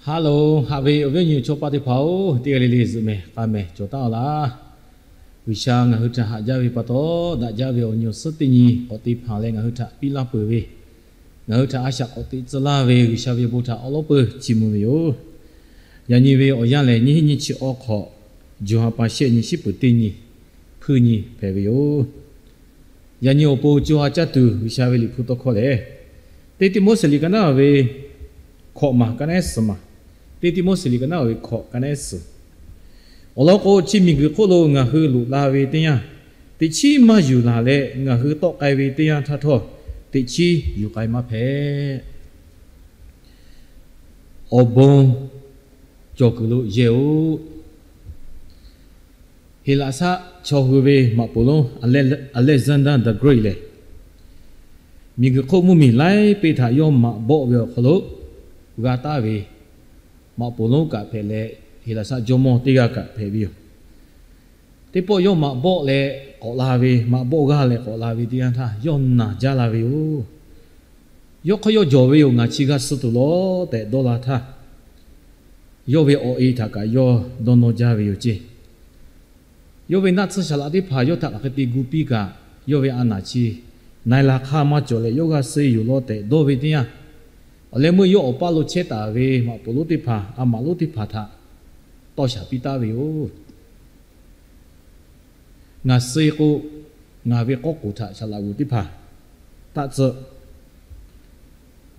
Hello, haꞈ ve awˬ viˉ awˬ nyi chaw paˆ teˇ hpaˍ-oˬ, teˇ g'aˇ le le zuhꞈ mehˍ k'a mehˍ cawˬ taˉ-a laˇ. G'uiˬsha ngaˬ hui htaꞈ haꞈ jaˇ ve pa taw, daꞈ jaˇ ve awˬ nyi awˬ suhˉ teˇ nyi k'awꞈ te hpanˍ leh ngaˬ hui htaꞈ piˇ laˇ peuˬ ve, ngaˬ hui htaꞈ a shaꞈ k'awꞈ teꞈ tcuh laˇ ve G'uiˬsha ve bon htaꞈ awˉ lawˉ peuˬ chiˇ mvuh ve yoˬ. Yaꞈ nyi ve awˬ yanˇ lehˬ, nyiˇ hinˉ nyiˇ chi awˬ hk'awꞈ, June ha pa shehˆ nyi shiˉ peuˬ teˇ nyi, hpuiˇ nyi hpehꞈ ve yoˬ. Yaꞈ nyi awˬ pon co ha caˇ tuˬ G'uiˬsha ve Liꞈ hpu tawˇ hkawˇ lehˬ, Teˇ Tiˆmoˉseˍ liꞈ ka naˉ ve hkawꞈ maˬ ka naˉ suhˍ maˬ, Teˇ Tiˆmoˉseˍ liꞈ ka naˉ ve hkawꞈ ka naˉ suhˍ. Awˬ lawn k'o, chi miˬguiˬ hk'oˆ lo ngaˬ hui loꞈ la ve teˇ yanˇ, teꞈ chiˉ maˇ yuˬ laˬ leh ngaˬ hui tawˆ k'ai ve teˇ yanˇ htaˇ htawˇ, teꞈ chiˉ yuˬ k'ai maˇ hpehꞈ. Awˬ bon cawˬ kuiˬ lo yehˇ-oˆ. Heˍlaˍsaˆ chaw hui ve maꞈ poˍ lonˉ Alexander the Great lehˬ, miˬguiˬ hk'oˆ mvuhˇmiˬ laiˉ peˆ htaꞈ yawˇ maꞈ bawˆ ve awˬ hk'aw lo g'a taˍ ve maꞈ poˍ lonˉ kaꞈ hpehꞈ leh, Heˍlaˍsaˆ jawˇmawˇ teˇ g'aˇ kaꞈ hpehꞈ ve yoˬ. Teˇ pawˆ yawˇ maꞈ bawˆ leh k'awꞈ la ve, maꞈ bawˆ g'aˇ leh k'awꞈ la ve teˇ yanˇ htaˇ yawˇ naˬ jaˇ la ve yoˬ. Yawˇ hk'aˇ yawˇ jawˬ ve yoˬ, ngaˬ chi g'a suh tuˬ lawˬ tehꞈ dawˇ la htaˇ, yawˇ ve awˬ e htaꞈ kaꞈ yawˇ dawˇ nawˇ jaˇ ve yoˬ ceˇ. Yawˇ ve naˆ tsuhˇ shaˍ laꞈ teˇ hpaˍ yawˇ htaꞈ hk'aˬ hk'e te gu piˇ kaꞈ, yawˇ ve a naˍ chi na e la hk'aˇ maˇ cawˬ leh yawˇ g'a suh yoˬ lawˬ tehꞈ dawˇ ve teˇ yanˇ, awˬ leh meuˇ yawˇ awˬ paˇ lo chehˇ taˍ ve maꞈ poˍ lonˉ teˇ hpaˍ, a maꞈ lonˉ teˇ hpaˍ htaꞈ tawˇ shaˍ piˇ taˍ ve yoˬ. Ngaˬ suh k'o, ngaˬ ve k'awˇ k'oˍ htaꞈ shaˍ laꞈ g'oˍ teˇ hpaˍ taˆ tcuh.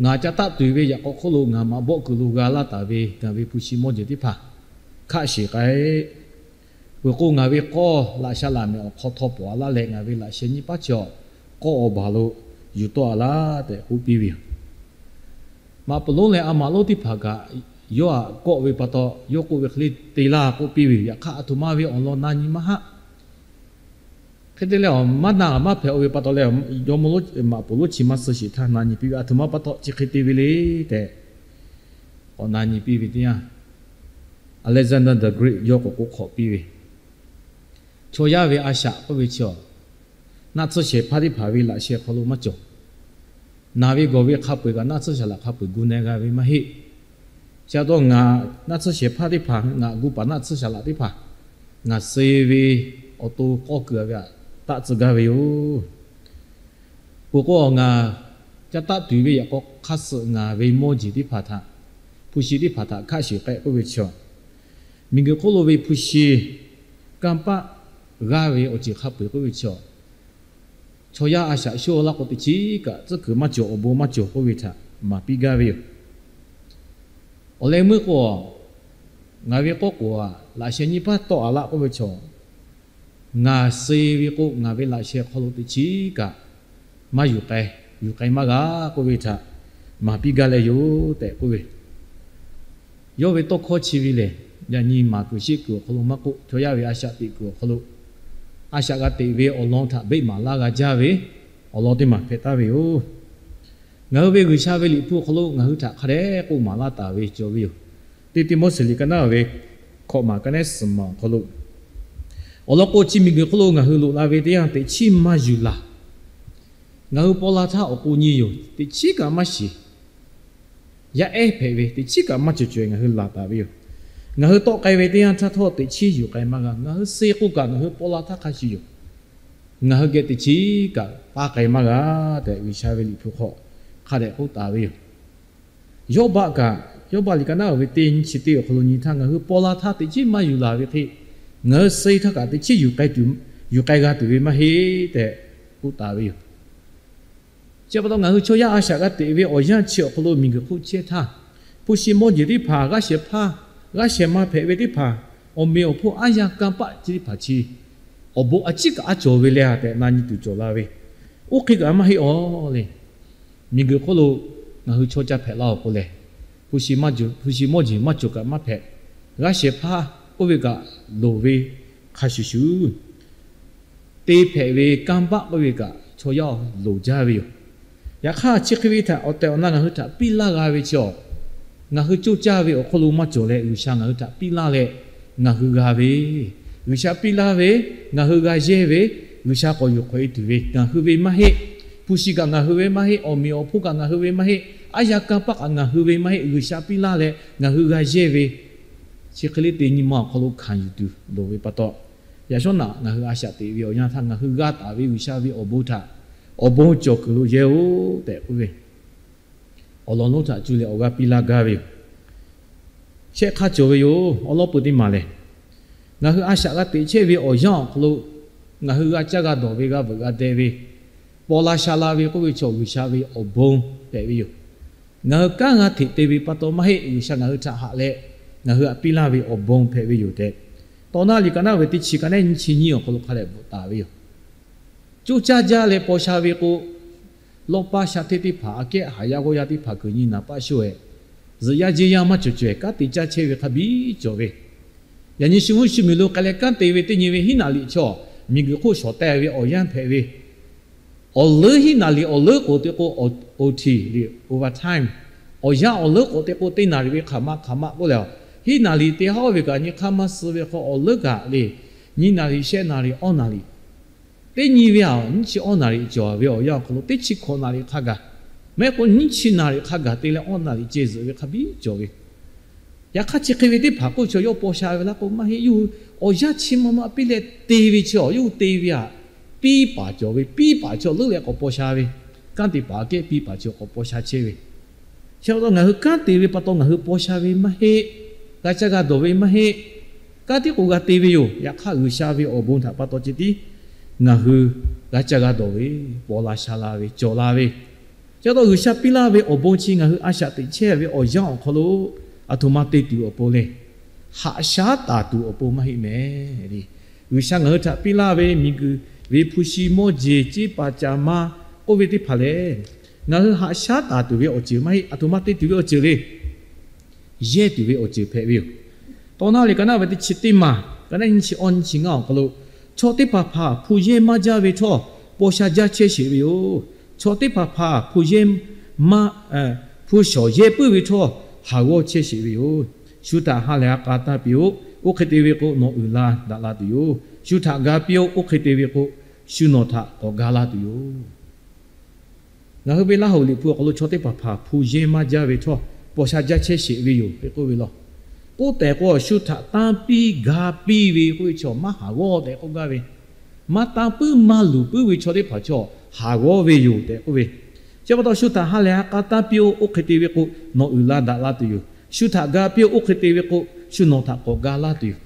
Ngaˬ ca taˆ tuˬ ve yaꞈ k'aw hk'oˆ lo ngaˬ maꞈ bawˆ kuiˬ lo g'a laˇ taˍ ve ngaˬ ve hpu shi mawˇ jeˬ teˇ hpaˍ hkaˆ shiˍ k'ai. Peuˬ k'o, ngaˬ ve k'awˇ laꞈ sha laꞈ mehˍ awˬ hk'aw htaw pawˍ-a laˇ leh, ngaˬ ve laꞈ sheh nyiˇ paˉ chi awˬ k'awˇ awˬ baˬ lo yuˬ tawˆ-a laˇ tehꞈ k'oˆ piˇ ve yoˬ. Maꞈ poˍ lonˉ leh a maꞈ lonˉ teˇ hpaˍ kaꞈ, yawˇ htaꞈ kawˆ ve pa taw, yawˇ k'oˆ ve hk'e le te laˇ k'oˆ piˇ ve yoˬ. Yaꞈ hk'aˇ, aˬ htoꞈ ma ve awˬ lawn na nyi maˇ haˆ. Hk'e te leh, maˇ na maˇ hpehꞈ-o ve pa taw leh, jawˇmawˇ lonˉ maꞈ poˍ lonˉ chi maˇ suh sheˍ htaˇ na nyi piˇ ve, aˬ htoꞈ ma pa taw chi hk'e te ve le tehꞈ k'awꞈ na nyi piˇ ve teˇ yanˇ, Alexander the Great yawˇ k'awꞈ k'oˆ hk'awꞈ piˇ ve, chaw yaˇ ve a shaꞈ k'oˆ ve chi awˬ, naˆ tsuhˇ shehˍ hpaˇ teˇ hpaˍ ve laꞈ sheh hk'aw lo maˇ cawˬ. Naˬ ve gawˬ ve hk'a peu-eˬ kaꞈ naˆ tsuhˇ shaˍ laꞈ hk'a peu-eˬ gu na g'a ve maˇ heˆ. Chi pa taw ngaˬ naˆ tsuhˇ shehˍ hpaˇ teˇ hpaˍ, ngaˬ gu paˍ naˆ tsuhˇ shaˍ laꞈ teˇ hpaˍ, ngaˬ suh ve awˬ to k'awˇ kuiˬ a ve htaꞈ taˆ tcuh gaˇ ve yoˬ. Peuˬ k'o, ngaˬ ca taˆ tuˬ ve yaꞈ k'aw hk'aˇ suh ngaˬ ve mawˇ jeˬ teˇ hpaˍ htaꞈ, hpu shi teˇ hpaˍ htaꞈ hkaˆ shiˍ k'ai k'oˆ ve chi awˬ, miˬguiˬ hk'oˆ lo ve hpu shi kanˇ paˆ g'aˇ ve awˬ ceuˬ hk'a peu-eˬ k'oˆ ve chi awˬ, chaw yaˇ a shaꞈ shoˆ laˇ k'o, teꞈ chiˉ kaꞈ tcuhˉ kuiˬ maˇ cawˬ, awˬ bon maˇ cawˬ k'oˆ ve htaꞈ maˍ piˇ gaˇ ve yoˬ. Awˬ leh meuˇ k'o, ngaˬ ve k'awˇ k'oˍ aꞈ laꞈ sheh nyiˇ paˉ tawˆ-a laˇ k'oˆ ve chi awˬ, ngaˬ suh ve k'o, ngaˬ ve laꞈ sheh hk'aw lo teꞈ chiˉ kaꞈ maˇ yuˬ k'ai, yuˬ k'ai maˇ g'a k'oˆ ve htaꞈ maˍ piˇ gaˇ leh yoˬ tehꞈ k'oˆ ve. Yawˇ ve tawˇ hkawˇ chi ve lehˬ, yaꞈ nyi maˍ kuiˬ sheˆ kuiˬ awˬ hk'aw lo maˇ k'oˆ, chaw yaˇ ve a shaꞈ teꞈ kuiˬ awˬ hk'aw lo, a shaꞈ g'a teꞈ ve awˬ lawn htaꞈ beˆ maˍ laˇ g'a jaˇ ve awˬ lawn teˇ maˬ hpehꞈ taˍ ve yoˬ. Ngaˬ hui ve G'uiˬsha ve Liꞈ hpu awˬ hk'aw lo ngaˬ hui htaꞈ hk'a dehꞈ k'oˆ maˍ laˇ taˍ ve cawˬ ve yoˬ. Teˇ Tiˆmoˉseˍ liꞈ ka naˉ ve hkawꞈ maˬ ka naˉ suhˍ maˬ awˬ hk'aw lo, awˬ lawn k'o, chi miˬguiˬ hk'oˆ lo ngaˬ hui loꞈ la ve teˇ yanˇ, teꞈ chiˉ maˇ yuˬ laˬ. Ngaˬ hui paw la htaˇ awˬ k'o nyi yoˬ, teꞈ chiˉ kaꞈ maˇ shiˍ. Yaˇ ehˉ hpehꞈ ve teꞈ chiˉ kaꞈ maˇ cawˬ caweh ngaˬ hui laˬ taˍ ve yoˬ. Ngaˬ hui tawˆ k'ai ve teˇ yanˇ htaˇ htawˇ teꞈ chiˉ yuˬ k'ai maˇ g'a. Ngaˬ hui suh k'o kaꞈ ngaˬ hui paw la htaˇ hk'a shuˍ yoˬ. Ngaˬ hui geh teꞈ chiˉ kaꞈ paˇ k'ai maˇ g'a tehꞈ, G'uiˬsha ve Liꞈ hpu hk'aw hk'a dehꞈ k'oˆ taˍ ve yoˬ. Yawˇbaˆ kaꞈ, Yawˇbaˆ liꞈ ka naˉ ve teˇ nyiˇ chi teˇ awˬ hk'aw lo nyi htaˇ, ngaˬ hui paw la htaˇ teꞈ chiˉ maˇ yuˬ laˬ ve hk'e, ngaˬ hui suh htaˇ kaꞈ teꞈ chiˉ yuˬ k'ai tuˬ, yuˬ k'ai g'a tuˬ ve maˇ heˆ tehꞈ k'oˆ taˍ ve yoˬ. Chi pa taw ngaˬ hui chaw yaˇ a shaꞈ g'a teꞈ ve awˬ yanˇ chi awˬ hk'aw lo miˬguiˬ hk'oˆ chehˇ htaˇ, hpu shi mawˇ jeˬ teˇ hpaˍ, g'aˇ shehˍ hpaˇ, g'aˇ shehˍ ma hpehꞈ ve teˇ hpaˍ, awˬ meꞈ awˬ hponˇ aˉ yanˇ kanˇ paˆ chi teˇ hpaˍ chi, awˬ bon a ciˉ kaꞈ aˉ cawˬ ve leh a tehꞈ na nyi tuˬ cawˬ la ve, oˇ hk'e kaꞈ maˇ heˆ aˬ le. Miˬguiˬ hk'oˆ lo ngaˬ hui chaw ca hpehꞈ la awˬ k'o lehˬ, hpu shi mawˇ jeˬ maˇ cawˬ kaꞈ maˇ hpehꞈ. G'aˇ shehˍ hpaˇ k'oˆ ve kaꞈ loˍ ve hk'a shuˍ shuˍ, te hpehꞈ ve kanˇ paˆ k'oˆ ve kaꞈ chaw yaˇ loˍ jaˇ ve yoˬ. Yaꞈ hk'aˇ, chi hk'e ve htaꞈ awˬ tehˬ awˬ na ngaˬ hui htaꞈ piˇ laˇ g'a ve chi awˬ, ngaˬ hui coˇ caˇ ve awˬ hk'aw lo maˇ cawˬ leh, G'uiˬsha ngaˬ hui htaꞈ piˇ laˇ leh ngaˬ hui g'a ve, G'uiˬsha piˇ laˇ ve, ngaˬ hui g'a yehˇ ve, G'uiˬsha k'awꞈ yuˬ hk'awꞈ e tuˬ ve ngaˬ hui ve maˇ heˆ. Hpu shi kaꞈ ngaˬ hui ve maˇ heˆ, awˬ meꞈ awˬ hponˇ kaꞈ ngaˬ hui ve maˇ heˆ, aˉ yaˇ kanˇ paˆ kaꞈ ngaˬ hui ve maˇ heˆ, G'uiˬsha piˇ laˇ leh ngaˬ hui g'a yehˇ ve, chi hk'e le te nyi ma awˬ hk'aw lo hkanˍ yuˬ tuˬ loˍ ve pa taw, yaꞈ shawˉ naꞈ ngaˬ hui a shaꞈ teꞈ ve awˬ yanˇ htaˇ ngaˬ hui g'a taˍ ve G'uiˬsha ve awˬ bon htaꞈ awˬ bon cawˬ kuiˬ lo yehˇ-oˬ tehꞈ k'oˆ ve, awˬ lawn lonˉ htaꞈ cuˇ leh awˬ g'aˇ piˇ laˇ gaˇ ve yoˬ. Shehˆ hk'aˇ cawˬ ve yoˬ. Awˉ lawˉ peu teˇ maˬ lehˬ, ngaˬ hui a shaꞈ g'a teꞈ chehˇ ve awˬ yanˇ awˬ hk'aw lo ngaˬ hui g'a caˇ g'a dawˬ ve, g'a veuꞈ g'a deh ve, paw la sha la ve k'oˆ ve chaw G'uiˬsha ve awˬ bon hpehꞈ ve yoˬ. Ngaˬ hui kanˉ g'a hteꞈ te ve pa taw maˇ heˆ, G'uiˬsha ngaˬ hui htaꞈ haꞈ leh ngaˬ hui htaꞈ piˇ laˇ ve awˬ bon hpehꞈ ve yoˬ tehꞈ, Tawˇ naˇ liꞈ ka naˉ ve teˇ chi ka naˉ nyiˇ chi nyiˇ awˬ hk'aw lo hk'a dehꞈ bvuhꞈ taˍ ve yoˬ. Coˇ caˇ jaˇ leh paw sha ve k'o, lawˇ paˇ sha hteˇ teˇ hpaˍ, aꞈ kehˉ haˍ yaˇ g'awˇ yaˇ teˇ hpaˍ kuiˬ nyi naˍ paˆ shoˆ-e, zuhꞈ yaˇ jeˇ yaˇ maˇ cawˬ caweh kanˉ te caˇ chehˇ ve hk'a biˇ cawˬ ve, yaꞈ nyi shu mvuhˇ shu miˬ lo k'ai leh kanˉ te ve teˇ nyi ve hiˉ naˍ riˍ chaw, miˬguiˬ hk'oˆ shawˍ teh ve awˬ yanˇ hpehꞈ ve, awˬ leuˉ hiˉ naˍ riˍ awˬ leuˉ k'oˍ te k'o, oˇ htiˍ le, overtime, awˬ yanˇ awˬ leuˉ k'oˍ te k'o, teˇ naˍ riˍ ve hk'aˬ ma hk'aˬ ma k'oˆ leh, hiˉ naˍ riˍ te haˉ ve kaꞈ nyi hk'aˇ maˇ suh ve hk'aw awˬ leuˉ kaꞈ le, nyi naˍ riˍ, shehˆ naˍ riˍ, awˇ naˍ riˍ, teˇ nyi ve aꞈ nyiˇ chi awˇ naˍ riˍ cawˬ ve awˬ yanˇ awˬ hk'aw lo teˇ chi hkawꞈ naˍ riˍ hk'a gaˬ, maˇ heˆ k'o nyiˇ chi naˍ riˍ hk'a gaˬ te leh awˇ naˍ riˍ ceh zuhꞈ ve hk'a biˇ cawˬ ve. Yaꞈ hk'aˇ chi hk'e ve teˇ hpaˍ k'oˆ chaw yawˇ paw sha ve laˇ k'o maˇ heˆ, yawˇ hui awˬ yanˇ chi ma ma piˇ leh te ve chi awˬ, yawˇ hui te ve aꞈ piˇ paˍ cawˬ ve, piˇ paˍ chaw leuˉ leh k'awꞈ paw sha ve, kanˉ te paˍ aꞈ kehˉ piˇ paˍ chaw k'awꞈ paw sha chehˇ ve. Chi pa taw ngaˬ hui kanˉ te ve pa taw ngaˬ hui paw sha ve maˇ heˆ, g'a caˇ g'a dawˬ ve maˇ heˆ, kanˉ tiˉ k'o g'a te ve yoˬ. Yaꞈ hk'aˇ G'uiˬsha ve awˬ bon htaꞈ pa taw ceh tiˉ ngaˬ hui g'a caˇ g'a dawˬ ve, paw la sha la ve, cawˬ la ve, chi pa taw G'uiˬsha piˇ laˇ ve awˬ bon chi ngaˬ hui a shaꞈ teꞈ chehˇ ve awˬ yanˇ awˬ hk'aw lo aˬ htoꞈ ma te tuˬ awˬ pon le. Haꞈ shaˉ taˍ tuˬ awˬ pon maˇ heˆ mehˍ le. G'uiˬsha ngaˬ hui htaꞈ piˇ laˇ ve miˬguiˬ ve hpu shi mawˇ jeˬ ceˇ paˍ caˍ ma k'oˆ ve teˇ hpaˍ lehˬ, ngaˬ hui haꞈ shaˉ taˍ tuˬ ve awˬ ceuˬ maˇ heˆ, aˬ htoꞈ ma te tuˬ ve awˬ ceuˬ le. Yehˇ tuˬ ve awˬ ceuˬ hpehꞈ ve yoˬ. Tawˇ naˇ liꞈ ka naˉ ve teˇ chi teˇ maˬ, ka naˉ nyiˇ chi awˇ nyiˇ chi ngaˇ awˬ hk'aw lo, chaw teˇ hpaˍ hpaˍ hpu yehˇ maˇ jaˇ ve htawˇ, paw sha jaˇ chehˇ sheˍ ve yoˬ. Chaw teˇ hpaˍ hpaˍ hpu yehˇ maˇ, hpu shawˍ yehˇ puiˉ ve htawˇ, haˍ g'awˇ chehˇ sheˍ ve yoˬ. Shu htaꞈ ha lehˬ ha k'a tanˇ piˇ-oˆ. Oˇ hk'e te ve k'o, nawˬ uiˍ la daꞈ la tuˬ yoˬ. Shu htaꞈ ga piˇ-oˆ. Oˇ hk'e te ve k'o, shu nawˬ htaꞈ k'awꞈ ga laˇ tuˬ yoˬ. Ngaˬ hui ve Laˇ huˍ Liꞈ hpu awˬ hk'aw lo chaw teˇ hpaˍ hpaˍ hpu yehˇ maˇ jaˇ ve htawˇ, paw sha jaˇ chehˇ sheˍ ve yoˬ tehꞈ k'oˆ ve law. K'oˆ tehꞈ k'o, shu htaꞈ tanˇ piˇ ga piˇ ve k'oˆ ve chaw maˇ haˍ g'awˇ tehꞈ k'oˆ gaˇ ve, maˇ tanˇ puiˉ maˇ luˬ puiˉ ve chaw teˇ hpaˍ chaw haˍ g'awˇ ve yoˬ tehꞈ k'oˆ ve. Chi pa taw shu htaꞈ ha lehˬ ha k'a tanˇ piˇ-oˆ. Oˇ hk'e te ve k'o, nawˬ uiˍ la daꞈ la tuˬ yoˬ. Shu htaꞈ ga piˇ-oˆ. Oˇ hk'e te ve k'o, shu nawˬ htaꞈ k'awꞈ ga laˇ tuˬ yoˬ.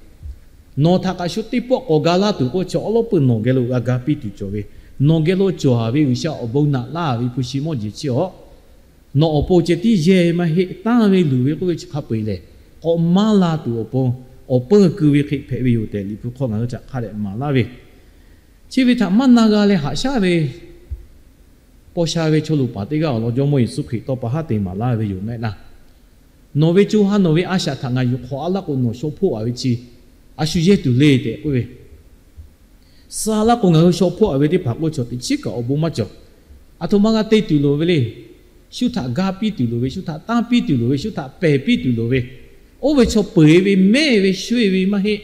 Nawˬ htaꞈ kaꞈ shu teˇ pawˆ k'awꞈ ga laˇ tuˬ k'oˆ ve chi awˉ lawˉ peuˬ nawˬ geh lo g'a ga piˇ tuˬ cawˬ ve, nawˬ geh lo cawˬ ve G'uiˬsha awˬ bon naꞈ laˇ ve hpu shi mawˇ jeˬ chi awˬ, nawˬ awˬ pon ceh tiˉ yehˇ maˇ heˆ, tanˇ ve luˬ ve k'oˆ ve chi hk'a peu-eˬ lehˬ, k'awꞈ maˇ la tuˬ awˬ pon awˬ peuˬ keu ve hk'e hpehꞈ ve yoˬ tehꞈ Liꞈ hpu hk'aw ngaˬ hui htaꞈ hk'a dehꞈ maˍ laˇ ve, chi ve htaꞈ maˇ na g'a leh haꞈ shaˉ ve paw sha ve chaw luˬ paˍ teˇ g'aˇ awˬ lawn Jawˇmawˇ Yeˍsuˆ Hkriꞈ tawˇ pa haˉ te maˍ laˇ ve yoˬ mehˆ naˇ. Nawˬ ve co ha nawˬ ve a shaꞈ htaꞈ ngaˬ yuˬ hk'awꞈ-a laˇ k'o, nawˬ shaw hpoˆ-a ve chi a shu yehˇ tuˬ le tehꞈ k'oˆ ve, suh-a laˇ k'o, ngaˬ hui shaw hpoˆ-a ve teˇ hpaˍ k'oˆ chaw teꞈ chiˉ kaꞈ awˬ bon maˇ cawˬ. Aˬ htoꞈ ma g'a te tuˬ loˍ ve le. Shu htaꞈ ga piˇ tuˬ loˍ ve, shu htaꞈ tanˇ piˇ tuˬ loˍ ve, shu htaꞈ pehˬ piˇ tuˬ loˍ ve, oˇ ve chaw peu-eˬ ve mehˆ ve shuˉ-e ve maˇ heˆ.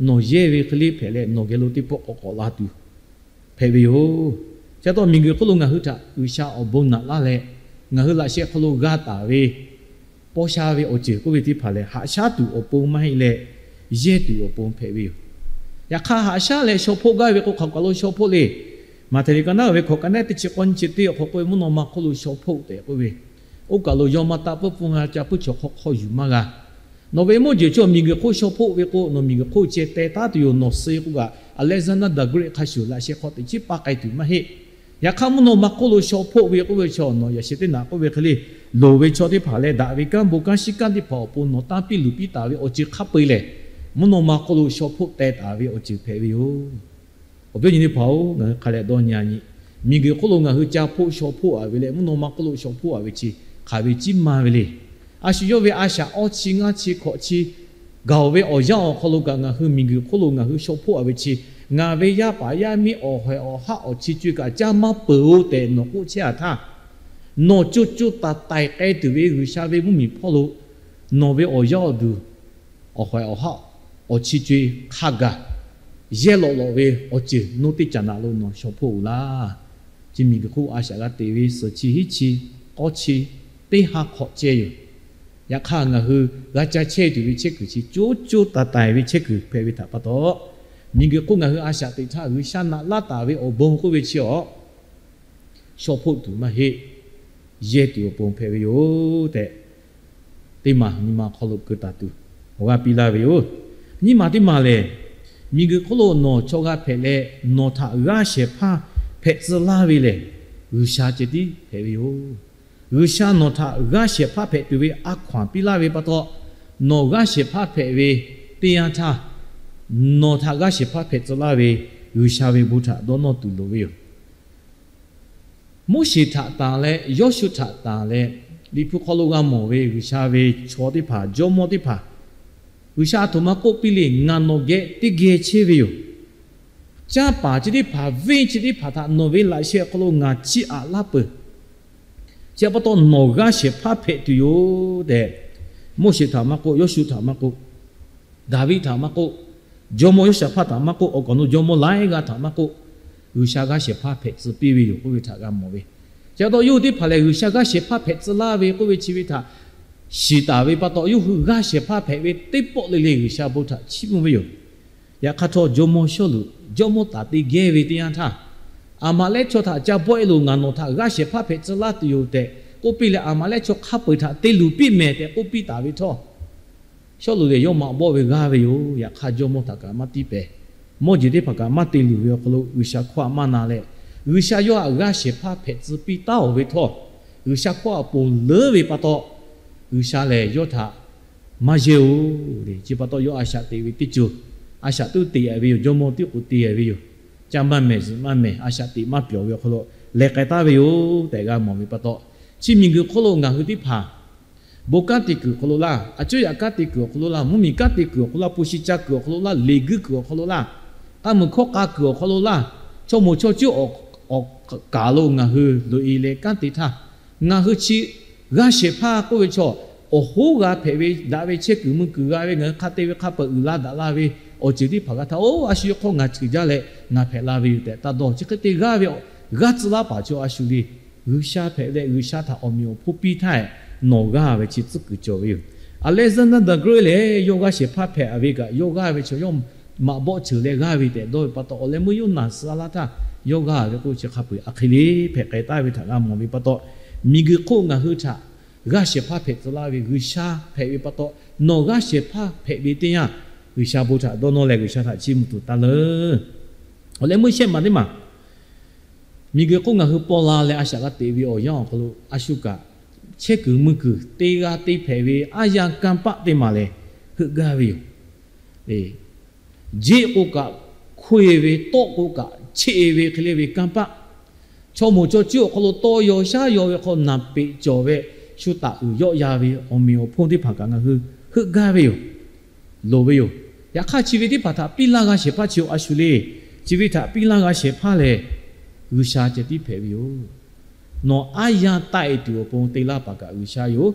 Nawˬ yehˇ ve hk'e le hpehꞈ leh, nawˬ geh lo teˇ pawˆ k'awꞈ k'awꞈ la tuˬ hpehꞈ ve yoˬ. Chi pa taw miˬguiˬ hk'oˆ lo ngaˬ hui htaꞈ G'uiˬsha awˬ bon naꞈ laˇ leh, ngaˬ hui laꞈ sheh hk'aw lo g'a taˍ ve paw sha ve awˬ ceuˬ k'oˆ ve teˇ hpaˍ lehˬ, haꞈ shaˉ tuˬ awˬ pon maˇ heˆ leh, yehˇ tuˬ awˬ pon hpehꞈ ve yoˬ. Yaꞈ hk'aˇ, haꞈ shaˉ leh shaw hpoˆ gaˇ ve k'o, hk'aˬ kaˬ lo shaw hpoˆ le. Maꞈhtehˍ liꞈ ka naˉ ve hkawꞈ ka naˉ teˇ chi k'awˇ nyiˇ chi teˇ awˬ hk'aw k'oˆ ve, mvuhˇ naw ma hk'oˆ lo shaw hpoˆ tehꞈ k'oˆ ve, oˇ kaˬ lo yaw maˇ taˆ puiˉ pfuhˇ ha ca puiˉ chaw hk'aw hk'aw yuˬ maˇ g'a. Nawˬ ve mawˇ jeˬ chaw miˬguiˬ hk'oˆ shaw hpoˆ ve k'o, nawˬ miˬguiˬ hk'oˆ ceh teh taˉ tuˬ yoˬ. Nawˬ suh k'oˆ kaꞈ, Alexander the Great hk'a shuˍ laꞈ sheh hk'aw teꞈ chiˉ paˇ k'ai tuˬ maˇ heˆ. Yaꞈ hk'aˇ, mvuhˇ naw ma hk'oˆ lo shaw hpoˆ ve k'oˆ ve chaw, nawˬ yaꞈ sheh teˇ naꞈ k'oˆ ve hk'e le, loˍ ve chaw teˇ hpaˍ leh daꞈ ve kanˉ bon kanˉ shinˉ kanˉ teˇ hpaˍ awˬ pon nawˬ tanˇ piˇ luˬ piˇ taˍ ve awˬ ceuˬ hk'a peu-eˬ lehˬ, mvuhˇ naw ma hk'oˆ lo shaw hpoˆ teh taˍ ve awˬ ceuˬ hpehꞈ ve yoˬ. Awˬ viˉ awˬ nyi teˇ hpaˍ-oˬ, ngaˬ hui hk'a dehꞈ dawˇ nyi-a nyi, miˬguiˬ hk'oˆ lo ngaˬ hui ca hpoˆ shaw hpoˆ-a ve leh, mvuhˇ naw ma hk'oˆ lo shaw hpoˆ-a ve chi hk'aˬ ve ciˉ maˇ ve le. A shu yawˇ ve a shaꞈ awˇ chi ngaˇ chi hkawꞈ chi gaˬ-oˬ ve awˬ yanˇ awˬ hk'aw lo kaꞈ, ngaˬ hui miˬguiˬ hk'oˆ lo ngaˬ hui shaw hpoˆ-a ve chi, ngaˬ ve yaˇ paˍ yaˇ miˇ awˬ hawehˬ awˬ haˆ awˬ chi co-e kaꞈ caˇ maˇ peuˬ-oˬ tehꞈ nawˬ k'oˆ chehˇ-a htaˇ, nawˬ co co taiˍ taiˍ k'ai tuˬ ve G'uiˬsha ve mvuhˇmiˬ hpawˇ lo nawˬ ve awˬ yaˇ awˬ duˬ, awˬ hawehˬ awˬ haˆ awˬ chi co-e hk'a gaˬ yehˇ lawꞈ lawꞈ ve awˬ ceuˬ nuˇ teˇ caꞈ naꞈ lo nawˬ shaw hpoˆ-oˬ laˇ. Chi miˬguiˬ hk'oˆ a shaꞈ g'a teꞈ ve suhˍ chi hiˉ chi k'awˇ chi teˇ ha hk'awꞈ ceh yoˬ. Yaꞈ hk'aˇ ngaˬ hui g'a ca chehˇ tuˬ ve chehˇ kuiˬ chi co co taiˍ taiˍ ve chehˇ kuiˬ hpehꞈ ve htaꞈ pa taw, miˬguiˬ hk'oˆ ngaˬ hui a shaꞈ teꞈ htaˇ G'uiˬsha naꞈ laˇ taˍ ve awˬ bon k'oˆ ve chi awˬ, shaw hpoˆ tuˬ maˇ heˆ, yehˇ tuˬ awˬ pon hpehꞈ ve yoˬ tehꞈ, teˇ maˬ nyi ma hk'aw lo keu taˍ tuˬ awˬ g'aˇ piˇ laˇ ve yoˬ. Nyiˇ maˬ teˇ maˬ lehˬ, miˬguiˬ hk'oˆ lo nawˬ chaw g'a hpehꞈ leh, nawˬ htaꞈ g'aˇ shehˍ hpaˇ hpehꞈ tcuh laˇ ve lehˬ, G'uiˬsha ceh tiˉ hpehꞈ ve yoˬ. G'uiˬsha nawˬ htaꞈ g'aˇ shehˍ hpaˇ hpehꞈ tuˬ ve a hkaw anˬ piˇ laˇ ve pa taw, nawˬ g'aˇ shehˍ hpaˇ hpehꞈ ve teˇ yanˇ htaˇ, nawˬ htaꞈ g'aˇ shehˍ hpaˇ hpehꞈ tcuh laˇ ve G'uiˬsha ve bon htaꞈ dawˇ nawˇ tuˬ loˍ ve yoˬ. Moˉseˍ htaꞈ tanˬ leh Yawˇshuˆ htaꞈ tanˬ leh, Liꞈ hpu hk'aw lo g'a mawˬ ve G'uiˬsha ve chaw teˇ hpaˍ, jawˇmawˇ teˇ hpaˍ, G'uiˬsha a htoꞈ ma k'oˆ piˇ le, Ngaˬ nawˬ geh teˇ geh chehˇ ve yoˬ. Canˇ paˍ chi teˇ hpaˍ, venˇ chi teˇ hpaˍ htaꞈ nawˬ ve laꞈ sheh awˬ hk'aw lo ngaˬ chiˇ aꞈ laˇ peuˬ. Chi pa taw nawˬ g'aˇ shehˍ hpaˇ hpehꞈ tuˬ yoˬ tehꞈ, Moˉseˍ htaꞈ maˇ k'oˆ, Yawˇshuˆ htaꞈ maˇ k'oˆ, Daˍviˆ htaꞈ maˇ k'oˆ, jawˇmawˇ Yoˇshaˍhpaˆ htaꞈ maˇ k'oˆ, awˬ kaˍ awˬ nu jawˇmawˇ laiˉ g'aˇ htaꞈ maˇ k'oˆ, G'uiˬsha g'aˇ shehˍ hpaˇ hpehꞈ tcuh piˇ ve yoˬ k'oˆ ve htaꞈ g'a mawˬ ve. Chi pa taw yawˇ hui teˇ hpaˍ lehˬ, G'uiˬsha g'aˇ shehˍ hpaˇ hpehꞈ tcuh laˇ ve k'oˆ ve chi ve htaꞈ shiˍ taˍ ve pa taw, yawˇ hui g'aˇ shehˍ hpaˇ hpehꞈ ve teˇ pawˆ le le G'uiˬsha bon htaꞈ chiˇ mvuh ve yoˬ. Yaꞈ hk'aˇ htawˇ, jawˇmawˇ Sawˉluꞈ jawˇmawˇ taˍ te gehˇ ve teˇ yanˇ htaˇ, Aˍmaˍlehˆ chaw htaꞈ ca bawˆ e loˬ, ngaˬ nawˬ htaꞈ g'aˇ shehˍ hpaˇ hpehꞈ tcuh laˇ tuˬ yoˬ tehꞈ k'oˆ piˇ leh, Aˍmaˍlehˆ chaw hk'a peu-eˬ htaꞈ te luˬ piˇ mehˍ tehꞈ k'oˆ piˇ taˍ ve htawˇ, Sawˉluꞈ lehˬ yawˇ maꞈ bawˆ ve g'aˇ ve yoˬ. Yaꞈ hk'aˇ jawˇmawˇ htaꞈ kaꞈ maˇ tiˇ pehˍ, mawˇ jeˬ teˇ hpaˍ kaꞈ maˇ te luˬ ve awˬ hk'aw lo G'uiˬsha hkawˇ htaꞈ maˇ na leh, G'uiˬsha yawˇ htaꞈ g'aˇ shehˍ hpaˇ hpehꞈ tcuh piˇ taˉ-oˬ ve htawˇ, G'uiˬsha hkawˇ htaꞈ ponˬ leuˉ ve pa taw, G'uiˬsha lehˬ yawˇ htaꞈ maˇ yehˇ-oˬ le. Chi pa taw yawˇ a shaꞈ teꞈ ve teˇ co, a shaꞈ tuˉ teꞈ-a ve yoˬ. Jawˇmawˇ tiˉ k'o te-a ve yoˬ. Caˇ maˇ mehˍ, zuhꞈ maˇ mehˍ, a shaꞈ teꞈ maˇ pyawˬ ve awˬ hk'aw lo leh k'ai taˍ ve yoˬ tehꞈ g'a mawˬ ve pa taw, chi miˬguiˬ hk'oˆ lo ngaˬ hui teˇ hpaˍ bon kanˉ te kuiˬ awˬ hk'aw lo laˇ, a cuˉ yaꞈ kanˉ te kuiˬ awˬ hk'aw lo laˇ, mvuhˇmiˬ kanˉ te kuiˬ awˬ hk'aw lo laˇ, hpu shi ca kuiˬ awˬ hk'aw lo laˇ, leˬ guiˇ kuiˬ awˬ hk'aw lo laˇ, k'a muiˬ hkawˇ k'a kuiˬ awˬ hk'aw lo laˇ, chaw moˍ chaw cuˉ awˬ kaˍ lo ngaˬ hui loꞈ-e leh kanˉ te htaˇ, ngaˬ hui chi g'aˇ shehˍ hpaˇ k'oˆ ve chaw, awˬ hoˉ g'a hpehꞈ ve daꞈ ve chehˇ kuiˬ mui kuiˬ g'a ve, ngaˬ hui hk'a te ve hk'a peu-eˬ uiˍ la daꞈ la ve awˬ ceuˬ teˇ hpaˍ g'a htaˇ, oˇ a shu yawˇ hk'aw ngaˬ cheuˬ jaˇ leh ngaˬ hpehꞈ la ve yoˬ tehꞈ taˇ dawˇ. Chi hk'e te g'aˇ ve, g'aˇ tcuh laˇ paˍ chaw a shu le. G'uiˬsha hpehꞈ leh G'uiˬsha htaꞈ awˬ meꞈ awˬ hponˇ piˇ htaˇ, nawˬ g'aˇ ve chi tcuhˉ kuiˬ cawˬ ve yoˬ. Alexander the Great lehˬ yawˇ g'aˇ shehˍ hpaˇ hpehꞈ ve kaꞈ, yawˇ g'aˇ ve chaw yawˇ maꞈ bawˆ cheuˬ leh g'aˇ ve tehꞈ dawˇ ve pa taw, awˬ leh meuˇ Yoˇnaˬ suh-a laˇ htaˇ yawˇ g'aˇ ve k'oˆ chi hk'a peu-eˬ a hk'e le hpehꞈ k'ai taˍ ve htaꞈ g'a mawˬ ve pa taw, miˬguiˬ hk'oˆ ngaˬ hui htaꞈ g'aˇ shehˍ hpaˇ hpehꞈ tcuh laˇ ve G'uiˬsha hpehꞈ ve pa taw, nawˬ g'aˇ shehˍ hpaˇ hpehꞈ ve teˇ yanˇ, G'uiˬsha bon htaꞈ dawˇ nawˇ leh G'uiˬsha htaꞈ chiˇ mvuh tuˬ taˇ leuˉ. Awˬ leh meuˇ shehˆ maˬ teˇ maˬ miˬguiˬ hk'oˆ ngaˬ hui paw la leh a shaꞈ g'a teꞈ ve awˬ yanˇ awˬ hk'aw lo a shu kaꞈ, chehˇ kuiˬ mui kuiˬ te g'a te hpehꞈ ve aˉ yanˇ kanˇ paˆ teˇ maˬ lehˬ, heuˆ gaˇ ve yoˬ. Jeˆ k'o kaꞈ hkoˇ-e ve, tawˆ k'o kaꞈ cheˆ-e ve hk'e le ve kanˇ paˆ, chaw moˍ chaw cuˉ awˬ hk'aw lo tawˇ yaw shaˉ yaw ve hk'aw naˬ peꞈ cawˬ ve, shu taˍ uiˍ yawˆ ya ve awˬ meꞈ awˬ hponˇ teˇ hpaˍ kaꞈ ngaˬ hui heuˆ gaˇ ve yoˬ. Loˍ ve yoˬ. Yaꞈ hk'aˇ chi ve teˇ hpaˍ htaꞈ piˇ laˇ g'a shehˍ hpaˇ chi a shu le. Chi ve htaꞈ piˇ laˇ g'a shehˍ hpaˇ lehˬ, G'uiˬsha ceh tiˉ hpehꞈ ve yoˬ. Nawˬ aˉ yanˇ taˆ-e tuˬ awˬ pon te laˇ paˍ kaꞈ G'uiˬsha yoˬ.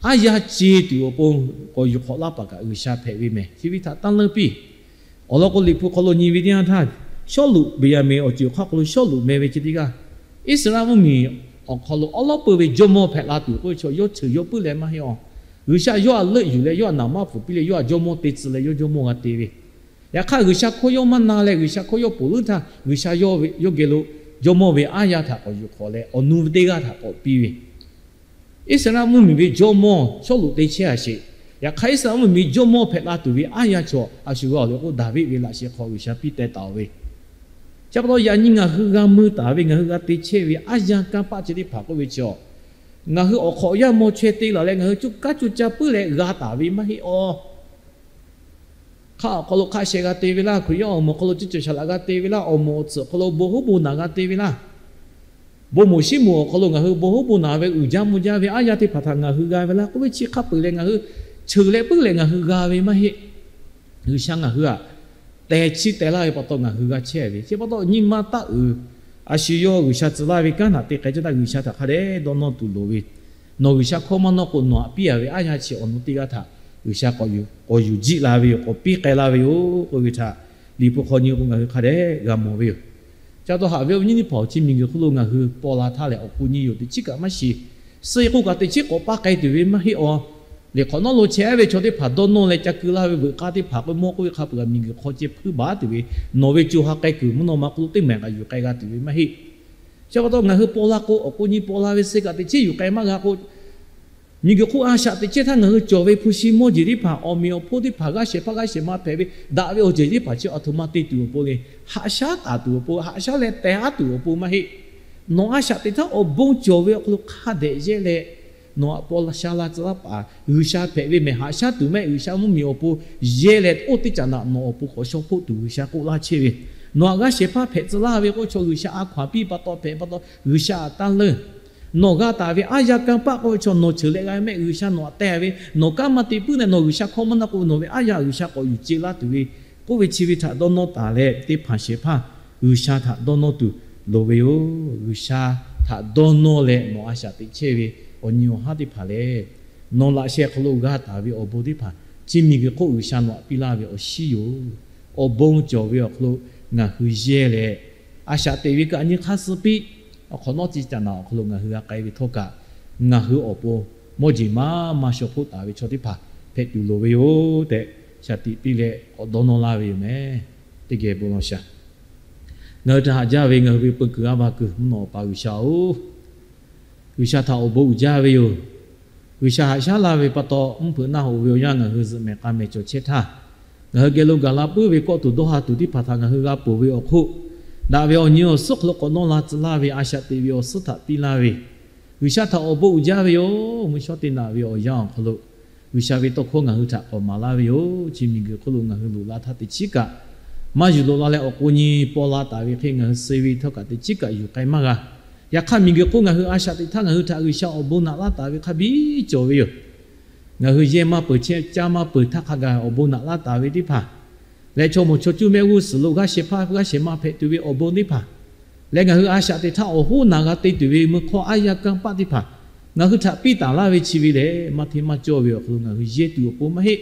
Aˉ yanˇ ce tuˬ awˬ pon k'awꞈ yuˬ hk'awꞈ laˇ paˍ kaꞈ G'uiˬsha hpehꞈ ve mehˬ. Chi ve htaꞈ taˇ leuˉ piˇ. Awˬ lawn k'o, Liꞈ hpu hk'aw lo nyi ve teˇ yanˇ htaˇ, Sawˉluꞈ, Beˍyaˍmenˍ awˬ ceuˬ hk'aˇ hk'aw lo Sawˉluꞈ meh ve chi teˇ g'aˇ, Iˉsaˍreˍlaˆ mvuhˇmiˬ awˬ hk'aw lo awˉ lawˉ peuˬ ve jawˇmawˇ hpehꞈ la tuˬ k'oˆ ve chaw yawˇ cheuˬ yawˇ puiˉ leh maˇ heˆ awˬ. G'uiˬsha yawˇ htaꞈ leuˆ yuˬ leh yawˇ htaꞈ naˍ maˇ pfuhˍ piˇ leh yawˇ htaꞈ jawˇmawˇ te tcuh leh yawˇ jawˇmawˇ g'a te ve. Yaꞈ hk'aˇ G'uiˬsha hkawˇ yawˇ maˇ na leh G'uiˬsha hkawˇ yawˇ ponˬ leuˉ htaˇ, G'uiˬsha yawˇ geh lo jawˇmawˇ ve aˉ yanˇ htaꞈ k'awꞈ yuˬ hk'awꞈ leh awˬ nu teˇ g'aˇ htaꞈ k'awꞈ piˇ ve. Iˉsaˍreˍlaˆ mvuhˇmiˬ ve jawˇmawˇ Sawˉluꞈ te chehˇ-a sheˍ. Yaꞈ hk'aˇ Iˉsaˍreˍlaˆ mvuhˇmiˬ jawˇmawˇ hpehꞈ la tuˬ ve aˉ yanˇ chaw a shu g'a awˬ leh k'o, Daˍviˆ ve laꞈ sheh hk'aw G'uiˬsha piˇ teh taˍ-oˬ ve. Chi pa taw yaꞈ nyi ngaˬ hui g'a mui taˍ ve, ngaˬ hui g'a te chehˇ ve aˉ yanˇ kanˇ paˆ chi teˇ hpaˍ k'oˆ ve chi awˬ, ngaˬ hui awˬ hk'awꞈ yaˇ maw chaweh te laˬ leh ngaˬ hui cuˇ kaˉ cuˇ caˇ puiˉ leh g'a taˍ ve maˇ heˆ awˬ. Hk'aˆ awˬ hk'aw lo hk'aˆ sheh g'a te ve laˇ. Hkriꞈ yaˇ awˬ moˍ awˬ hk'aw lo cuˇ cawˬ shaˍ laꞈ g'a te ve laˇ. Awˬ moˍ awˬ tsuhꞈ awˬ hk'aw lo bon huˉ bon naˬ g'a te ve laˇ. Bon moˍ shiˉ moˍ awˬ hk'aw lo ngaˬ hui bon huˉ bon naˬ ve uiˍ jaˇ mvuh jaˇ ve aˉ yanˇ teˇ hpaˍ htaꞈ ngaˬ hui g'a ve laˇ k'oˆ ve chi hk'a peu-eˬ leh ngaˬ hui cheuˬ leh puiˉ leh ngaˬ hui g'a ve maˇ heˆ. G'uiˬsha ngaˬ hui htaꞈ tehˬ chiˇ teh laˇ ve pa taw ngaˬ hui g'a chehˇ ve. Chi pa taw nyi ma taˆ uiˍ, a shu yawˇ G'uiˬsha tcuh laˇ ve kanˉ htaꞈ te k'ai caˇ htaˇ G'uiˬsha htaꞈ hk'a dehꞈ dawˇ nawˇ tuˬ loˍ ve. Nawˬ G'uiˬsha hkawˇ maˇ nawˇ k'o, nawˬ htaꞈ piˇ-a ve aˉ yanˇ chi awˬ nu teˇ g'aˇ htaꞈ G'uiˬsha k'awꞈ yuˬ jiˆ la ve yoˬ, k'awꞈ piˇ k'ai la ve yoˬ k'oˆ ve htaꞈ Liꞈ hpu hk'aw nyi k'o ngaˬ hui hk'a dehꞈ g'a mawˬ ve yoˬ. Ca taw haꞈ ve awˬ viˉ nyi teˇ hpaˍ-oˬ, chi miˬguiˬ hk'oˆ lo ngaˬ hui paw la htaˇ lehˬ, awˬ k'o nyi yoˬ teꞈ chiˉ kaꞈ maˇ shiˍ. Suh-e k'oˆ kaꞈ teꞈ chiˉ k'awꞈ paˇ k'ai tuˬ ve maˇ heˆ awˬ. Liꞈ hk'awꞈ nawˉ lo chehˇ ve chaw teˇ hpaˍ dawˇ nawˇ leh ca keu laˇ ve veuꞈ k'aˇ teˇ hpaˍ k'oˆ mawˇ k'oˆ ve hk'a peuˬ kaꞈ miˬguiˬ hk'aw ceh hpuiˇ baˬ tuˬ ve, nawˬ ve co ha k'ai kuiˬ mvuhˇ naw ma hk'oˆ lo teˇ mehˍ kaꞈ yuˬ k'ai g'a tuˬ ve maˇ heˆ. Chi pa taw ngaˬ hui paw la k'o, awˬ k'o nyi paw la ve suh kaꞈ teꞈ chiˉ yuˬ k'ai maˇ g'a k'o, miˬguiˬ hk'oˆ a shaꞈ teꞈ chehˇ htaˇ ngaˬ hui cawˬ ve hpu shi mawˇ jeˬ teˇ hpaˍ, awˬ meꞈ awˬ hponˇ teˇ hpaˍ, g'aˇ shehˍ hpaˇ g'aˇ shehˍ ma hpehꞈ ve daꞈ ve awˬ ceuˬ teˇ hpaˍ chi a htoꞈ ma te tuˬ awˬ pon le, haꞈ shaˉ taˍ tuˬ awˬ pon, haꞈ shaˉ leh teh haˉ tuˬ awˬ pon maˇ heˆ. Nawˬ a shaꞈ teꞈ htaˇ awˬ bon cawˬ ve awˬ hk'aw lo hk'a dehꞈ yehˇ leh, nawˬ haꞈ paw la sha la tcuh laˇ paˍ G'uiˬsha hpehꞈ ve mehˬ haꞈ shaˉ tuˬ mehˆ, G'uiˬsha mvuhˇmiˬ awˬ pon yehˇ leh, oˇ teˇ caꞈ naꞈ nawˬ awˬ pon k'awꞈ shaw hpoˆ tuˬ G'uiˬsha k'oˆ laˇ chehˇ ve, nawˬ haꞈ g'aˇ shehˍ hpaˇ hpehꞈ tcuh laˇ ve k'oˆ chaw G'uiˬsha a hkaw-anˬ piˇ pa taw hpehꞈ pa taw G'uiˬsha a taˇ leuˇ. Nawˬ g'a taˍ ve aˉ yaˇ kanˇ paˆ k'oˆ ve chaw nawˬ cheuˬ leh g'a mehˆ, G'uiˬsha nawˬ haꞈ teh ve, nawˬ kanˉ maˇ te puiˉ leh nawˬ G'uiˬsha hkawˇ maˇ na k'o, nawˬ ve aˉ yaˇ G'uiˬsha k'awꞈ yuˬ ce laˇ tuˬ ve, k'oˆ ve chi ve htaꞈ dawˇ nawˇ taˍ leh, teˇ hpaˍ shehˍ hpaˇ G'uiˬsha htaꞈ dawˇ nawˇ tuˬ loˍ ve yoˬ. G'uiˬsha htaꞈ dawˇ nawˇ leh nawˬ a shaꞈ teꞈ chehˇ ve awˬ nyi awˬ haˉ teˇ hpaˍ lehˬ, nawˬ laꞈ sheh hk'aw lo g'a taˍ ve awˬ bon teˇ hpaˍ chi miˬguiˬ hk'oˆ G'uiˬsha nawˬ haꞈ piˇ laˇ ve awˬ shinˉ yoˬ. Awˬ bon cawˬ ve awˬ hk'aw lo ngaˬ hui yehˇ leh, a shaꞈ teꞈ ve kaꞈ nyi hk'aˇ suh piˇ. Awˬ hk'awꞈ nawˉ teˇ caꞈ naꞈ awˬ hk'aw lo ngaˬ hui g'a k'ai ve htawˇ kaꞈ, ngaˬ hui awˬ pon mawˇ jeˬ maˇ maˇ shaw hpoˆ taˍ ve chaw teˇ hpaˍ hpehꞈ tuˬ loˍ ve yoˬ tehꞈ, shaˍ tiꞈ piˇ leh k'awꞈ dawˇ nawˇ laˇ ve yoˬ meh. Teˇ geh bon law shaˍ. Ngaˬ hui htaꞈ haꞈ jaˇ ve ngaˬ hui ve peu kuiˬ a va kuiˬ mvuhˇ naw awˬ pa G'uiˬsha-oˬ, G'uiˬsha htaꞈ awˬ bon uiˍ jaˇ ve yoˬ. G'uiˬsha haꞈ shaˉ laˇ ve pa taw, mvuhˇ hpeuꞈ naˆ hoꞈ ve awˬ yanˇ ngaˬ hui zuhꞈ mehˍ k'a mehˍ cawˬ chehˇ htaˇ, ngaˬ hui geh lo gaˬ la puiˉ ve kawˆ tuˬ dawˇ ha tuˬ teˇ hpaˍ htaꞈ ngaˬ hui g'a ponˬ ve awˬ hk'oˆ, daꞈ ve awˬ nyi awˬ suhˉ hk'aw lo k'awꞈ nawˇ la tcuh laˇ ve a shaꞈ teꞈ ve awˬ suhˉ htaꞈ piˇ laˇ ve, G'uiˬsha htaꞈ awˬ bon uiˍ jaˇ ve yoˬ. Mvuhˇ shawˉ teˇ naꞈ ve awˬ yanˇ awˬ hk'aw lo G'uiˬsha ve tawˇ hkawˇ ngaˬ hui htaꞈ k'awꞈ maˍ laˇ ve yoˬ. Chi miˬguiˬ hk'oˆ lo ngaˬ hui loꞈ la htaˇ teꞈ chiˉ kaꞈ maˇ yuˬ loꞈ la leh, awˬ k'o nyi paw la taˍ ve hk'e ngaˬ hui suh ve htawˇ kaꞈ teꞈ chiˉ kaꞈ yuˬ k'ai maˇ g'a. Yaꞈ hk'aˇ miˬguiˬ hk'oˆ ngaˬ hui a shaꞈ teꞈ htaˇ ngaˬ hui htaꞈ G'uiˬsha awˬ bon naꞈ laˇ taˍ ve hk'a biˇ cawˬ ve yoˬ. Ngaˬ hui yehˇ maˇ peuˬ, chehˇ caˇ maˇ peuˬ htaˇ hk'a gaˬ awˬ bon naꞈ laˇ taˍ ve teˇ hpaˍ leh, chaw mawˬ chaw cuˇ mehˆ g'uˇ suhˍ lo g'aˇ shehˍ hpaˇ g'aˇ shehˍ ma hpehꞈ tuˬ ve awˬ bon teˇ hpaˍ leh, ngaˬ hui a shaꞈ teꞈ htaˇ awˬ hoˉ naˬ g'a te tuˬ ve meuˇ hk'awˇ aˉ yaˇ kanˇ paˆ teˇ hpaˍ ngaˬ hui htaꞈ piˇ taˍ laˇ ve chi ve lehˬ, maˇ hteˇ maˇ cawˇ ve awˬ hk'aw lo ngaˬ hui yehˇ tuˬ awˬ pon maˇ heˆ.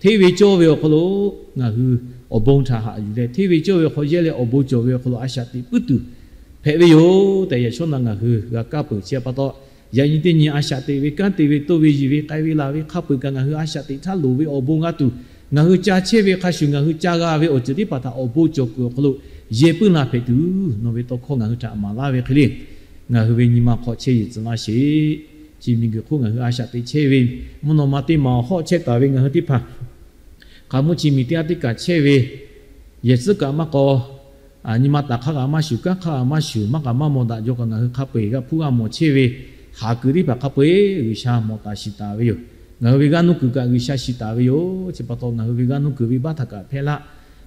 Hteˇ ve cawˇ ve awˬ hk'aw lo ngaˬ hui awˬ bon htaꞈ haꞈ yuˬ leh, hteˇ ve cawˇ ve awˬ hk'aw yehˇ leh awˬ bon cawˬ ve awˬ hk'aw lo a shaꞈ teꞈ puiˉ tuˬ hpehꞈ ve yoˬ tehꞈ, yaꞈ shawˉ naꞈ ngaˬ hui g'a kaˇ peuˬ. Chi pa taw, yaꞈ nyi teˇ nyi a shaꞈ teꞈ ve kanˉ te ve toˇ ve yiˬ ve k'ai ve laˬ ve hk'a peu-eˬ kaꞈ ngaˬ hui a shaꞈ teꞈ htaˇ loˍ ve awˬ bon g'a tuˬ, ngaˬ hui ca chehˇ ve hk'a shuˍ ngaˬ hui ca g'a ve awˬ ceuˬ teˇ hpaˍ htaꞈ awˬ bon cawˬ kuiˬ awˬ hk'aw lo yehˇ puiˉ la hpehꞈ tuˬ, nawˬ ve tawˇ hkawˇ ngaˬ hui htaꞈ maˍ laˇ ve hk'e le, ngaˬ hui ve nyi ma hk'aw chehˇ yeˬ tcuh laˇ sheˍ. Chi miˬguiˬ hk'oˆ ngaˬ hui a shaꞈ teꞈ chehˇ ve, mvuhˇ naw ma teˇ ma awˬ hawˉ chehˇ taˍ ve ngaˬ hui teˇ hpaˍ, hk'a mvuhˇ chi miˬ teˇ g'aˇ teˇ kaꞈ chehˇ ve, yehˬ tcuhˉ kaꞈ maˇ k'aw, nyi ma taˍ hk'aˇ kaꞈ maˇ shuˍ, kanˉ hk'aˇ kaꞈ maˇ shuˍ, maˇ kaꞈ maˇ mawˬ daꞈ jaw kaꞈ ngaˬ hui hk'a peu-eˬ g'a hpuˇ g'a mawˬ chehˇ ve, haˍ kuiˬ teˇ hpaˍ hk'a peu-eˬ G'uiˬsha mawˬ taˍ shiˍ taˍ ve yoˬ. Ngaˬ hui ve g'aˇ nuˇ kuiˬ kaꞈ G'uiˬsha shiˍ taˍ ve yoˬ. Chi pa taw ngaˬ hui ve g'aˇ nuˇ kuiˬ ve baˆ htaꞈ kaꞈ hpehˇ laˇ.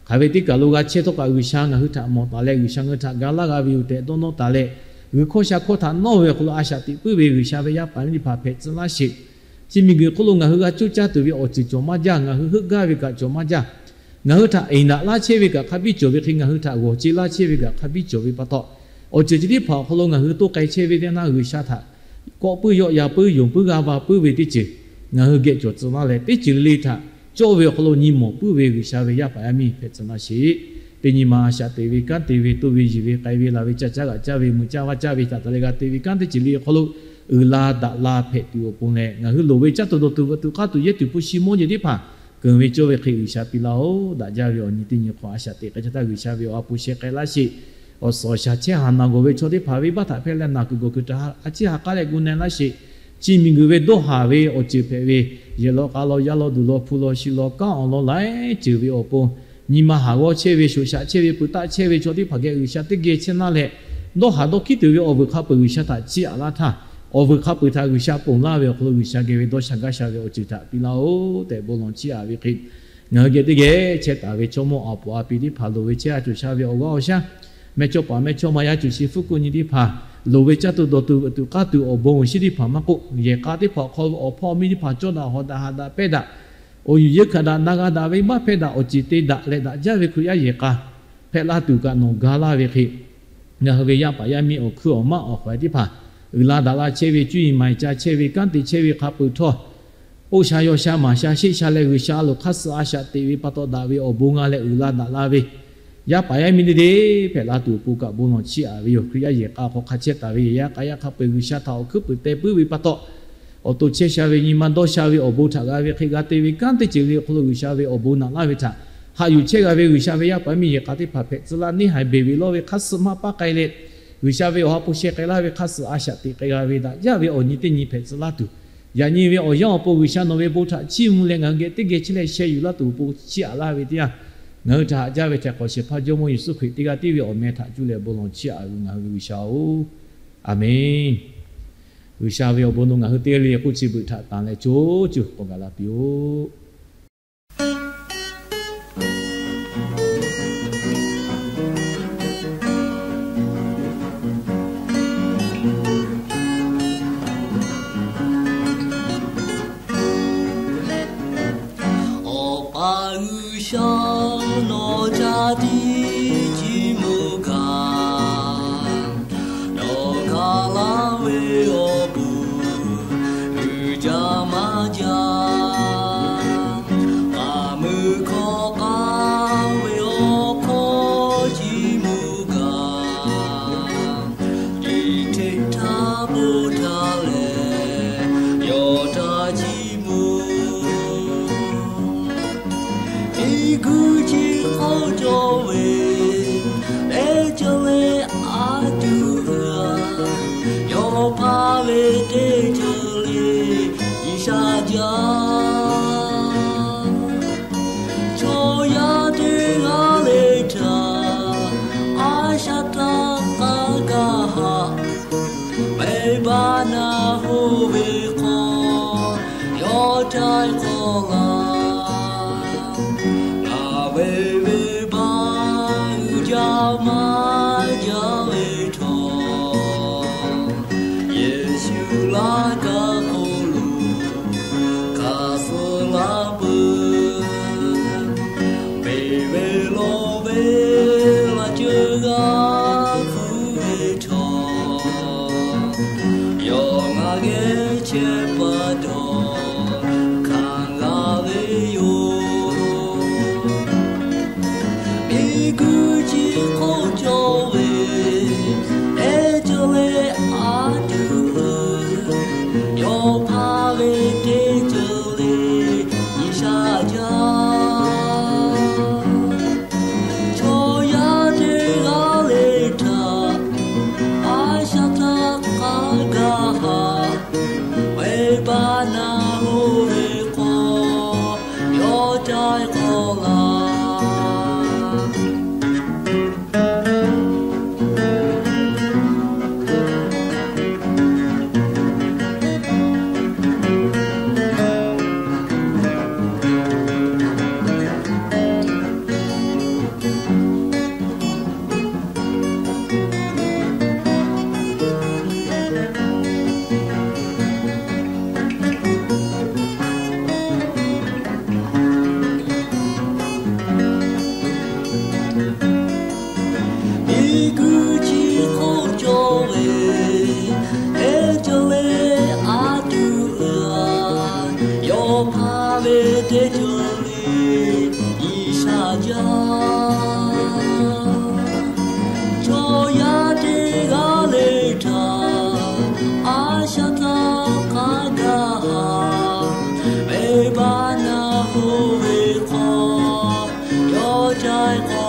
Hk'aˬ ve teˇ kaˬ lo g'a chehˇ htawˇ kaꞈ G'uiˬsha ngaˬ hui htaꞈ mawˬ taˍ leh, G'uiˬsha ngaˬ hui htaꞈ ga laˇ g'a ve yoˬ tehꞈ dawˇ nawˇ taˍ leh, g'uiˬ hkawˇ sha hkawˇ htaꞈ nawˇ ve awˬ hk'aw lo a shaꞈ teꞈ puiˉ ve G'uiˬsha ve yaˇ paˍ miˇ teˇ hpaˍ hpehꞈ tcuh laˇ sheˍ. Chi miˬguiˬ hk'oˆ lo ngaˬ hui g'a coˇ caˇ tuˬ ve awˬ ceuˬ cawˬ maˇ jaˇ, ngaˬ hui heuˆ gaˇ ve kaꞈ cawˬ maˇ jaˇ. Ngaˬ hui htaꞈ eˍ naꞈ laˇ chehˇ ve kaꞈ hk'a biˇ cawˬ ve hk'e, ngaˬ hui htaꞈ g'awˬ ce laˇ chehˇ ve kaꞈ hk'a biˇ cawˬ ve pa taw, awˬ ceuˬ chi teˇ hpaˍ awˬ hk'aw lo ngaˬ hui toˇ k'ai chehˇ ve teˇ naˇ G'uiˬsha htaꞈ kawˆ puiˉ yawˆ ya puiˉ yonˍ puiˉ g'a va puiˉ ve teˇ ceuˬ ngaˬ hui geh cawˬ tcuh laˇ leh, teˇ ceuˬ le le htaꞈ cawˇ ve awˬ hk'aw lo nyi mawˬ puiˉ ve G'uiˬsha ve yaˇ paˍ yaˇ miˇ hpehꞈ tcuh laˇ sheˍ. Teˇ nyi ma a shaꞈ teꞈ ve kanˉ te ve toˇ ve yiˬ ve k'ai ve laˬ ve caˇ caˇ g'aꞈ caˇ ve mui caˇ vaˇ caˇ ve htaꞈ taˍ leh g'a te ve kanˉ teˇ ceuˬ le awˬ hk'aw lo uiˍ la daꞈ la hpehꞈ tuˬ awˬ pon leh, ngaˬ hui loˍ ve caˇ tuˬ dawˬ tuˬ veuꞈ tuˬ k'aˇ tuˬ yehˇ tuˬ hpu shi mawˇ jeˬ teˇ hpaˍ keunˍ ve cawˇ ve hk'e G'uiˬsha piˇ laˇ-oˬ. Daꞈ jaˇ ve awˬ nyi teˇ nyi hk'aw a shaꞈ teꞈ k'ai caˇ htaˇ G'uiˬsha ve awˬ ha hpu sheh k'ai laˇ sheˍ. Awˬ suhˍ awˬ shaˍ chehˇ haˍ naˬ gawˬ ve chaw teˇ hpaˍ ve baˆ htaꞈ hpehˇ leh naˬ kuiˬ gawˬ kuiˬ htaꞈ a ciˉ ha k'aˉ leh gu na laˇ sheˍ. Chi miˬguiˬ ve dawˇ haˍ ve awˬ ceuˬ hpehꞈ ve, yehˬ law k'a law yaˇ law duˬ law hpu law shi law kanˉ awˬ law laiˉ ceuˬ ve awˬ pon nyi ma haˍ g'awˇ chehˇ ve, shoꞈ shaꞈ chehˇ ve, peuˬ taˆ chehˇ ve chaw teˇ hpaˍ geh G'uiˬsha teˇ geh chehˇ naˇ leh, dawˇ haˍ dawˇ hkiˉ tuˬ ve awˬ vuiˬ hk'a peu-eˬ G'uiˬsha htaꞈ chiˇ aꞈ laˇ htaˇ, awˬ vuiˬ hk'a peu-eˬ htaꞈ G'uiˬsha ponˬ laˇ ve awˬ hk'aw lo G'uiˬsha geh ve dawˇ sha gaˇ sha ve awˬ ceuˬ htaꞈ piˇ laˇ-oˬ tehꞈ bon lawˬ chiˇ aꞈ ve hk'e, ngaˬ hui geh teˇ geh chehˇ taˍ ve chaw mawˇ aˬ poˍ a pi teˇ hpaˍ loˍ ve chehˇ a cawˬ sha ve awˬ g'aˇ awˬ shaˉ, mehˇ chawˇ paˍ mehˇ chawˇ ma yaˇ cawˬ shi hpfuhˇ kuˆ nyi teˇ hpaˍ, loˍ ve caˇ tuˬ dawˬ tuˬ veuꞈ tuˬ k'aˇ tuˬ awˬ bon awˬ shinˉ teˇ hpaˍ maˇ k'oˆ, yehˬ k'a teˇ hpaˍ awˬ hk'aw ve awˬ hpawˇ miˇ teˇ hpaˍ cawˇ daꞈ hawˍ daꞈ haꞈ daꞈ pehˇ daꞈ, awˬ yuˬ yeunˇ hkanˍ daꞈ na g'a daꞈ ve maˇ hpehˇ daꞈ awˬ ceuˬ te daꞈ leh daꞈ jaˇ ve Hkriꞈ yaˇ yehˬ k'a hpehꞈ la tuˬ kaꞈ nawˬ ga laˇ ve hk'e, ngaˬ hui ve yaˇ paˍ yaˇ miˇ awˬ hkui awˬ maˇ awˬ hk'awꞈ teˇ hpaˍ uiˍ la daꞈ la chehˇ ve, cuˇ yiˍ maiˍ ca chehˇ ve, kanˉ te chehˇ ve hk'a peu-eˬ htawˇ, k'oˆ sha yaw sha maˍ sha sheˆ sha leh G'uiˬsha a loˍ hk'aˇ suh a shaꞈ teꞈ ve pa taw daꞈ ve awˬ bon g'a leh uiˍ la daꞈ la ve, Yaˇ paˍ yaˇ miˇ teˇ deˇ hpehꞈ la tuˬ awˬ pon kaꞈ bon lawˬ chiˇ aꞈ ve yoˬ. Hkriꞈ yaˇ yehˬ k'a hk'aw hk'a chehˇ taˍ ve yehˬ yaˇ k'a yaˇ hk'a peu-eˬ G'uiˬsha htaꞈ awˬ hkuiˉ puiˍ teh puiˉ ve pa taw, awˬ to chehˇ sha ve nyi ma dawˇ sha ve awˬ bon htaꞈ g'a ve hk'e g'a te ve kanˉ teˇ ceuˬ ve awˬ hk'aw lo G'uiˬsha ve awˬ bon naꞈ laˇ ve htaꞈ haꞈ yuˬ chehˇ g'a ve G'uiˬsha ve yaˇ paˍ miˇ yehˬ k'a teˇ hpaˍ hpehꞈ tcuh laˇ neˇ haiˬ beˬ ve lawˇ ve hk'aˇ suh maˇ paˇ k'ai leh, G'uiˬsha ve awˬ ha hpu sheh k'ai laˇ ve hk'aˇ suh a shaꞈ teꞈ k'ai g'a ve daꞈ jaˇ ve awˬ nyi teˇ nyi hpehꞈ tcuh laˇ tuˬ, yaꞈ nyi ve awˬ yanˇ awˬ pon G'uiˬsha nawˬ ve bon htaꞈ chiˇ mvuh leh ngaˬ hui geh teˇ geh chehˇ leh sheh yuˬ laˇ tuˬ awˬ pon chiˇ aꞈ laˇ ve teˇ yanˇ, ngaˬ hui htaꞈ haꞈ jaˇ ve htaꞈ k'awꞈ shehˍ hpaˇ Jawˇmawˇ Yeˍsuˆ Hkriꞈ teˇ g'aˇ tiˉ ve awˬ meh htaꞈ cuˇ leh bon lawˬ chiˇ aꞈ ve ngaˬ hui ve G'uiˬsha-oˬ, Aˍmenˍ. G'uiˬsha ve awˬ bon nawˬ ngaˬ hui teˇ g'aˇ le le k'oˆ chi beuꞈ htaꞈ tanˍ leh co cuˇ k'awꞈ gaˬ la piˇ-oˆ. Awˬ pa G'uiˬsha, nawˬ ca tiˉ chiˇ mvuh gaˬ. Nawˬ kaˬ laˇ ve awˬ bon uiˍ jaˇ maˇ jaˇ. Kaꞈ mui hkawˇ k'aˇ ve awˬ hkawˇ chiˇ mvuh gaˬ. Teˇ hteˇ htaˇ bon htaˇ lehˬ, yawˇ htaꞈ chiˇ mvuh. Miˬguiˬ chi hk'oˆ cawˬ ve, teˇ ceuˬ le a tuˬ, yawˇ hpaˇ ve teˇ ceuˬ le G'uiˬsha jaˇ. Chaw yaˇ teˇ g'aˇ le htaꞈ a shaꞈ htaˇ k'aˉ gaˇ haꞈ, venˇbaˆ naˆ hoˆ ve hk'aw yawˇ ca k'awꞈ la. Ngaˬ ve venˇbaˆ uiˍ jaˇ maˇ jaˇ ve htawˇ, Yeˍsuˆ laˇ kaꞈ hk'oˆ lo hk'aˬ suh laˇ peuˬ. Beˬ ve lawˬ ve laꞈ ceuˬ g'a hpuˇ ve htawˇ, yawˇ ngaˬ geh chehˇ pa taw hkanˍ g'a ve yoˬ. Miˬguiˬ chi hk'oˆ cawˬ ve, teˇ ceuˬ le a tuˬ, yawˇ hpaˇ ve teˇ ceuˬ le G'uiˬsha jaˇ. Chaw yaˇ teˇ g'aˇ le htaꞈ a shaꞈ htaˇ k'aˉ gaˇ haꞈ, venˇbaˆ naˆ hoˆ ve hk'aw yawˇ ca k'awꞈ la. Miˬguiˬ chi hk'oˆ cawˬ ve, teˇ ceuˬ le a tuˬ, yawˇ hpaˇ ve teˇ ceuˬ le G'uiˬsha jaˇ. Chaw yaˇ teˇ g'aˇ le htaꞈ a shaꞈ htaˇ k'aˉ gaˇ haꞈ, venˇbaˆ naˆ hoˆ ve hk'aw yawˇ ca k'awꞈ